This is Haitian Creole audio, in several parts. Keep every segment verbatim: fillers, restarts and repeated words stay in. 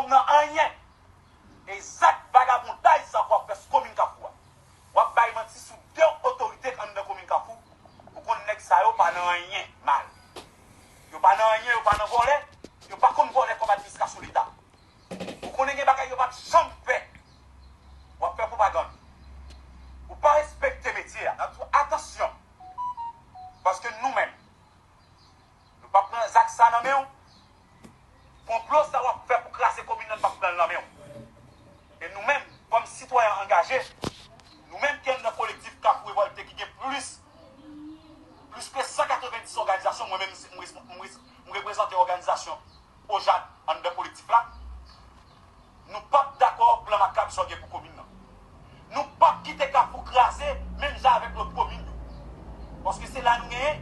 Nan anyen. E zak vagabondaj sa w ap fè sou komin Kafou a. W ap bay manti sou de otorite anndan komin Kafou. Ou konn nèg sa yo pa nan anyen mal. Yo pa nan anyen, yo pa nan vòlè. Yo pa konn vòlè kòb administrasyon Leta. Ou konnen gen bagay yo p ap janm fè. W ap fè pwopagann. Ou pa respekte metye a. N ap di w atansyon. Paske nou menm, nou p ap pran zak sa nan men w. Konplo sa w ap fè pou kraze komin nan, n p ap pran l nan men w. E nou menm, kòm sitwayen angaje, nou menm ki anndan kolektif Kafou Revòlte ki gen plis, plis ke san katrevenndis òganizasyon, mwen menm, m, m, m, m reprezante òganizasyon Ojad anndan kolektif la. Nou p ap dakò plan makab sa w gen pou komin nan. Nou p ap kite Kafou kraze menm jan avèk lòt komin yo. Paske se la nou genyen,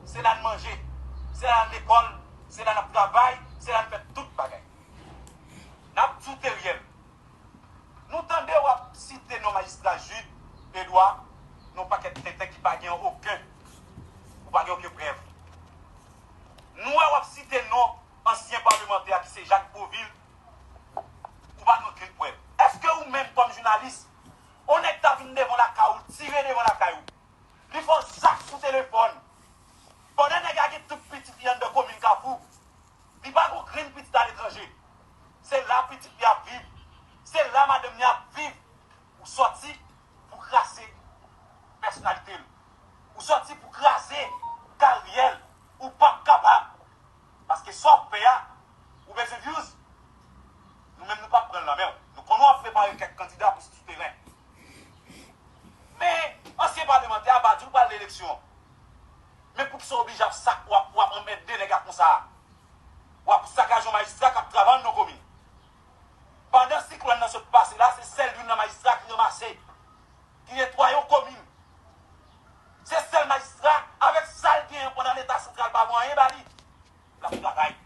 se la n manje, se la n lekòl, se la n ap travay, se la n fè tout bagay. N ap di w Teriel. Nou tande w ap site non majistra Jude Edouard, non pakèt tenten ki pa gen okenn, ou pa gen okenn prèv. Nou wè w ap site non ansyen palmantè a ki se Jacques Beauvil, ou pa gen okenn prèv. Èske ou menm kòm jounalis, yon nèg ta vin devan lakay ou, tire devan lakay ou, li fè w zak sou telefòn, pandan nèg la gen tout pitit li anndan komin Kafou, li pa gen grenn pitit aletranje, se la pitit li ap viv, se la madanm li ap viv, ou sòti pou kraze pèsonalite l, ou sòti pou kraze karyè l, ou p ap kapab. Paske sa w ap fè a, ou bezwen views. Nou menm nou p ap pran l nan men w. Nou konnen w ap prepare kèk kandida pou sou teren. Men ansyen palmantè a pa di w pral nan eleksyon. Men poukisa w oblije ap sak, w ap, w ap anmède nèg la konsa a? W ap sakaje yon majistra k ap travay anndan komin. Pandan siklòn nan sot pase la, se sèl youn nan majistra ki ranmase, ki netwaye yon komin. Se sèl majistra, avèk sa l genyen pandan Leta santral pa voye anyen ba li, l ap travay.